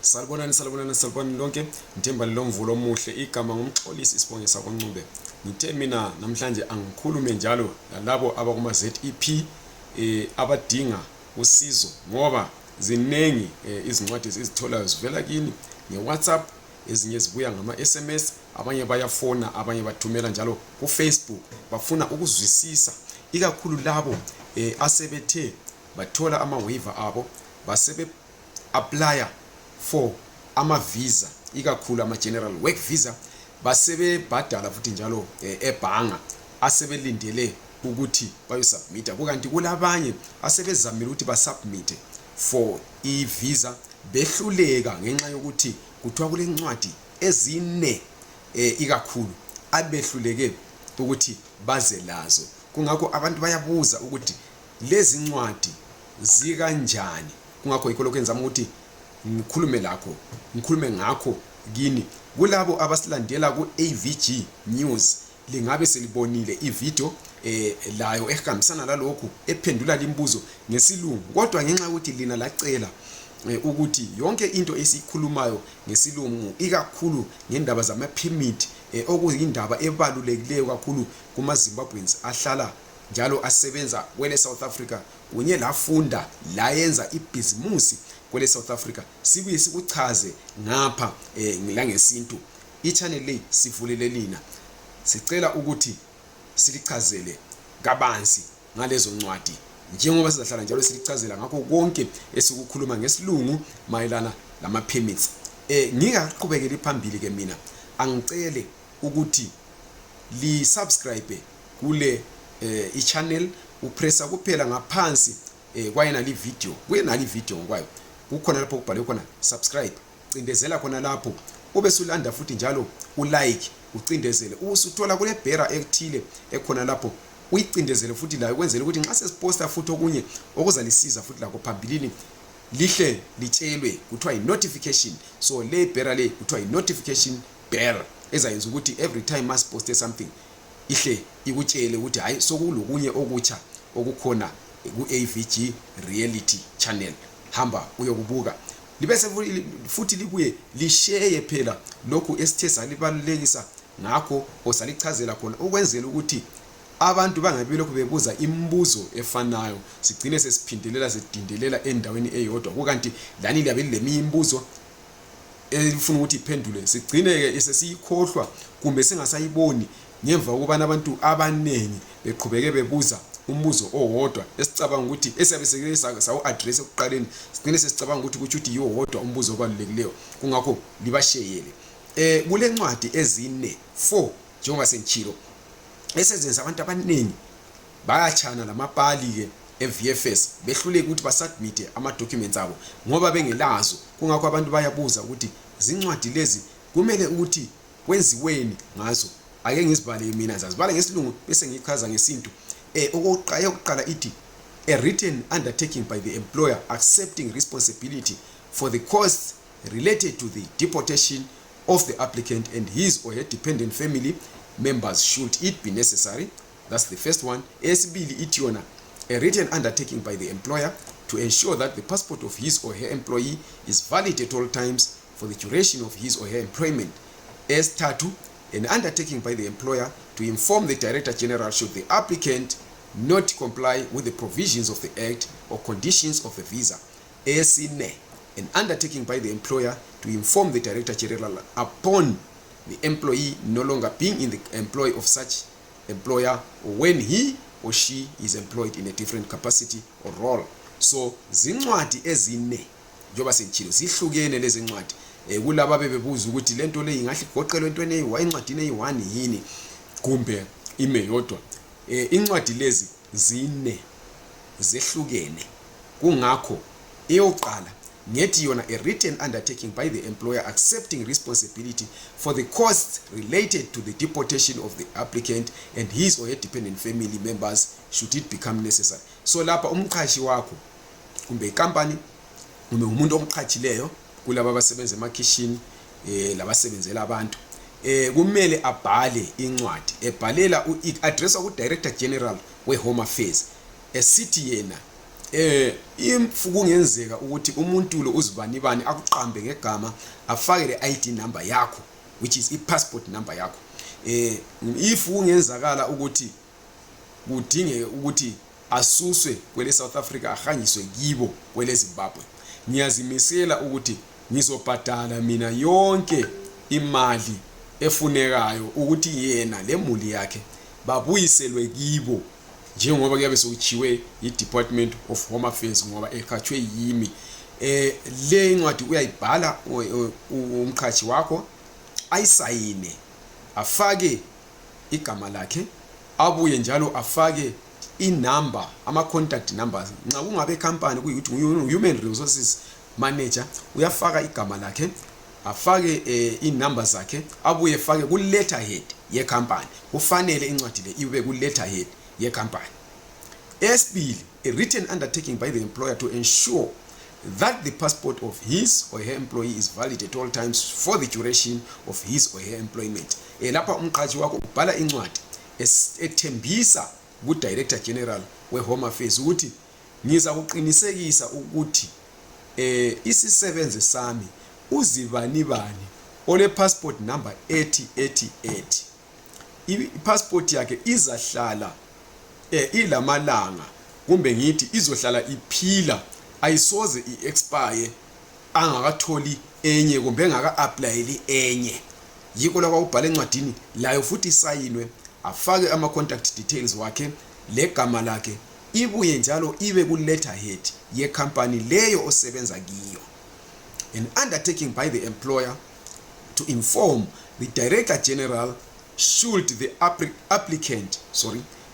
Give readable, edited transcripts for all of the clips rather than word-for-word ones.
Salibonani lonke. Ngithemba lomvulo omuhle. Igama ngumxolisi Isibonge sakoNcube. Ngithe mina namhlanje angikhulume njalo nalabo abakuma ZEP abadinga usizo ngoba zinengi izincwadi ezitholayo zivela kini ngeWhatsApp, ezinye zibuya ngama SMS, abanye bayafona, abanye bathumela njalo ku Facebook. Bafuna ukuzwisisa ikakhulu labo asebethe bathola ama waiver abo, basebe apply for ama visa, ikakhulu ama general work visa, basebe badala futhi njalo ebhanga asebelindele ukuthi bayosubmit. Kukanti kulabanye asebezamile ukuthi basubmit for i-visa behluleka ngenxa yokuthi kuthiwa kule ncwadi ezine ikakhulu abehluleke ukuthi baze lazo. Kungakho abantu bayabuza ukuthi lezi ncwadi zikanjani. Kungakho yikho lokho enzama ukuthi ngikhulume ngakho kini. Kulabo abasilandela ku AVG News, lingabe selibonile ivideo layo ehambisana lalokho ephendula limbuzo ngesilungu, kodwa ngenxa yokuthi lina lacela ukuthi yonke into esikhulumayo ngesilungu, ikakhulu ngendaba zama permit, okuyindaba ebalulekileyo kakhulu kuma Zimbabweans ahlala njalo asebenza kwele South Africa kunye lafunda la yenza ibhizimusi kwele South Africa, sibuye sikuchaze ngapha ngesintu. I-channel le sivulele lina, sicela ukuthi silichazele kabanzi ngalezo ncwadi njengoba sizahlala njalo silichazela ngakho konke esikukhuluma ngesilungu mayelana lama permits. Ngingaqhubekeli phambili ke mina angicele ukuthi li subscribe kule i-channel, upressa kuphela ngaphansi kwayena li video, kuyena li video ngokwayo kukhona lapho kubhalwe khona subscribe, cindezela khona lapho ube sulanda futhi njalo ulike, ucindezele usuthola kule bhera ekuthile ekhona lapho uyicindezele futhi la ukwenzela ukuthi nxa sesiposta futhi okunye okuzalisiza futhi lakho phambilini lihle litshelwe kuthiwa i-notification. So le bhera le kuthiwa i-notification bell ezayenza ukuthi every time mas poste something ihle ikutshele ukuthi hayi sokulokunye okutsha okukhona ku AVG Reality Channel, hamba uyokubuka. Libese futhi libuye lishare phela lokhu esithe salibalulekisa ngakho osalichazela khona ukwenzela ukuthi abantu bangabe lokhu bebuza imibuzo efanayo, sigcine sesiphindelela sedindelela endaweni eyodwa. Kukanti lani liyabe leleminye imibuzo elifuna ukuthi iphendule, sigcine ke sesiyikhohlwa kumbe singasayiboni ngemva ukubana abantu abanengi beqhubeke bebuza umbuzo owodwa esicabanga ukuthi esiyabe sekele sawu address ekuqaleni, sigcine sesicabanga ukuthi ukuthi yiwo wodwa umbuzo obalulekileyo. Kungakho libasheyele kule ncwadi ezine 4 njengoba senchilo esezenza abantu abanengi bayachana lamapali ke eVFS behluleke ukuthi basubmit ama documents abo ngoba bengelazo. Kungakho abantu bayabuza ukuthi zincwadi lezi kumele ukuthi kwenziweni ngazo. Ake ngizibale mina ngizibale ngesilungu bese ngichaza ngesintu. Okokuqala ithi a written undertaking by the employer accepting responsibility for the costs related to the deportation of the applicant and his or her dependent family members should it be necessary. That's the first one. Esibili ithi yona a written undertaking by the employer to ensure that the passport of his or her employee is valid at all times for the duration of his or her employment. Esithathu, an undertaking by the employer to inform the Director General should the applicant not comply with the provisions of the Act or conditions of the visa. Esine, an undertaking by the employer to inform the Director General upon the employee no longer being in the employ of such employer or when he or she is employed in a different capacity or role. So zincwadi ezine njoba senchilo zihlukene lezi ncwadi. Kulaba bebebuza ukuthi lento le ingahle igoqelwe entweni eyincwadini eyi1 yini kumbe ime yodwa. Incwadi lezi zine zehlukene. Kungakho eyoqala ngethi yona a written undertaking by the employer accepting responsibility for the costs related to the deportation of the applicant and his or her dependent family members should it become necessary. So lapha umqhashi wakho kumbe icompany kumbe umuntu omqhatshileyo kulabo abasebenza emakitchen labasebenzela abantu kumele abhale incwadi ebhalela addressa ku Director General we Home Affairs esithi yena kungenzeka ukuthi umuntu lo uzibanibani akuqambe ngegama afake le ID number yakho, which is i-passport number yakho. If kungenzakala ukuthi kudingeke ukuthi asuswe kwele South Africa ahanyiswe kibo kwele Zimbabwe, ngiyazimisela ukuthi ngizobhadala mina yonke imali efunekayo ukuthi yena lemuli yakhe babuyiselwe kibo, njengoba kuyabe sokuchiwe i-Department of Home Affairs ngoba ekhathwe yimi. Le incwadi uyayibhala umqhashi wakho, ayisayine, afake igama lakhe, abuye njalo afake inumber, ama-contact numbers. Nxa kungabe company kuyikuthi human resources manager, uyafaka igama lakhe, afake inumber zakhe, abuye afake ku letterhead ye company. Kufanele incwadi le ibe ku letterhead ye company. Esibili, a written undertaking by the employer to ensure that the passport of his or her employee is valid at all times for the duration of his or her employment. Lapha umqhashi wakho ubhala incwadi ethembisa ku Director General we Home Affairs ukuthi ngiza kuqinisekisa ukuthi isisebenze sami uzibanibani ole passport number 8088. I-passport yakhe izahlala ilamalanga, kumbe ngithi izohlala iphila, ayisoze i-expire angakatholi enye kumbe engaka-applyeli enye. Yiko la kwabhala encwadini layo futhi isayinwe, afake ama-contact details wakhe, legama lakhe, ibuye njalo ibe ku letterhead ye company leyo osebenza kiyo. An undertaking by the employer to inform the Director General should the applicant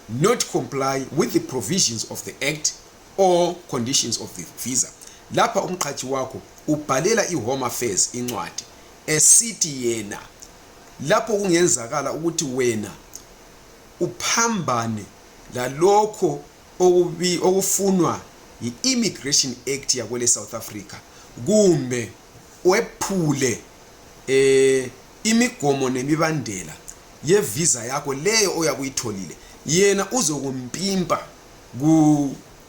not comply with the provisions of the act or conditions of the visa. Lapha umqhashi wakho ubhalela i-Home Affairs incwadi esithi yena lapho kungenzakala ukuthi wena uphambane lalokho okufunwa yi-Immigration Act yakwele South Africa, kumbe wephule imigomo nemibandela ye visa yakho leyo oyakuyitholile, yena uzokumpimpa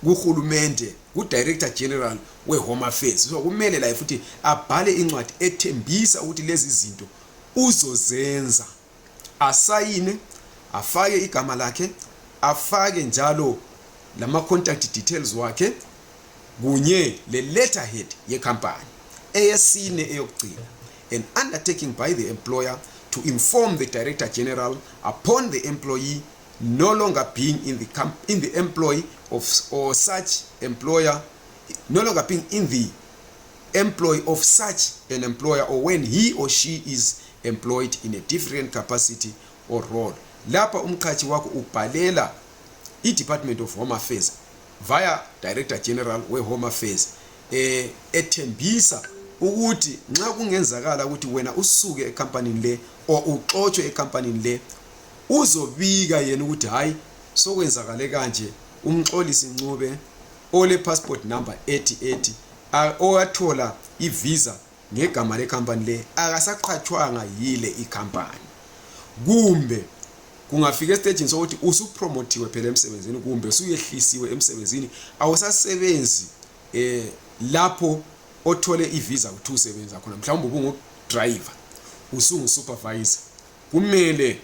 kuhulumende, ku Director General we Home Affairs. So kumele la futhi abhale incwadi ethembisa ukuthi lezi zinto uzozenza, asayine, afake igama lakhe, afake njalo lama contact details wakhe kunye le letterhead ye company. Eyesine eyokugcina, an undertaking by the employer to inform the Director General upon the employee no longer being in the employ of or such employer, no longer being in the employ of such an employer, or when he or she is employed in a different capacity or role. Lapha umqhashi wakho ubhalela i-Department of Home Affairs via Director General we Home Affairs ethembisa ukuthi nxa kungenzakala ukuthi wena usuke ecompany le or uxotshe ecompany le, uzobika yena ukuthi hayi sokwenzakale kanje, umxolisi Ncube ole passport number 88 owathola ivisa ngegama le company le akasaqhathwanga yile icompany, kumbe kungafika estage sokuthi usupromotiwe phela emsebenzini, kumbe usuyehlisiwe emsebenzini, awusasebenzi lapho othole ivisa ukuthi usebenza khona, mhlawumbe ubungu driver, usungu supervisor, kumele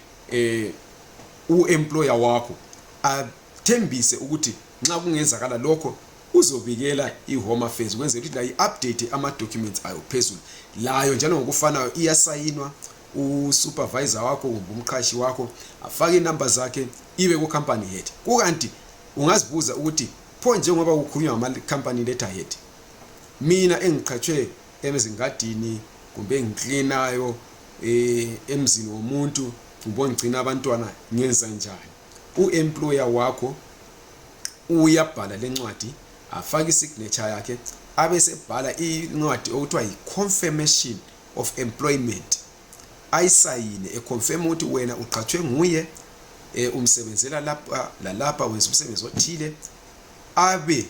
u-employer wakho athembise ukuthi nxa kungenzakala lokho uzobikela i-Home Affairs ukwenzela ukuthi la i-update ama-documents ayo phezulu layo, njalo ngokufanayo iyasayinwa, usupervisor wakho kumbe umqhashi wakho afake inumber zakhe, ibe ku company head. Kukanti ungazibuza ukuthi pho njengoba kukhulunywa ngama-company letterhead, mina engiqhathwe ezingadini kumbe engicleanayo emzini womuntu kumbe ngicina abantwana ngenza njani, u-employer wakho uyabhala lencwadi, afake isignature yakhe, abese bhala incwadi okuthiwa yi-confirmation of employment, ayisayine econfirm ukuthi wena uqhathwe nguye, umsebenzela lapha lalapha, wenza umsebenzi othile, abe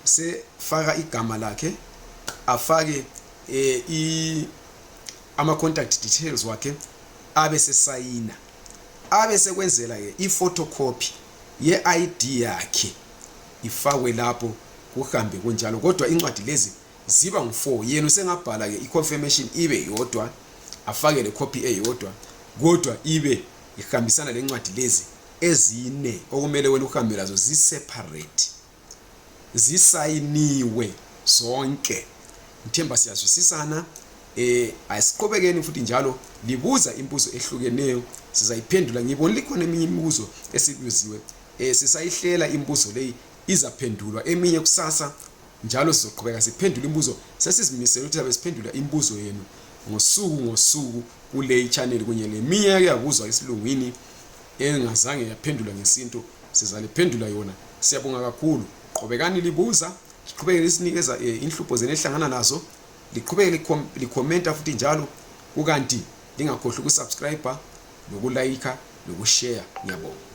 sefaka igama lakhe, afake ama-contact details wakhe, abe sesayina, abe sekwenzela ke i-photocopy ye-ID yakhe ifakwe lapho kuhambe kunjalo. Kodwa incwadi lezi ziba ngu4. Yena usengabhala ke iconfirmation ibe yodwa, afake le copy eyodwa, kodwa ibe ihambisana lencwadi lezi ezine okumele wena uhambe lazo ziseparate, zisayiniwe zonke. Ngithemba siyazwisisana. Asiqhubekeni futhi njalo libuza imibuzo ehlukeneyo, sizayiphendula. Ngibona likhona eminye imibuzo esibuziwe, sisayihlela imibuzo leyi izaphendulwa eminye kusasa, njalo sizoqhubeka siphendula imibuzo. Sesizimisela ukuthi siphendula imibuzo yenu ngosuku kule channel kunye leminye yakuzwa isilungwini engazange yaphendula ngesinto, sizaliphendula yona. Siyabonga kakhulu. Qhubekani libuza, siqhubeke lisinikeza inhlupho zenu ehlangana nazo, liqhubeke likhomenta futhi njalo, ukanti lingakhohlwa ukusubscribe, nokulike, nokushare. Ngiyabonga.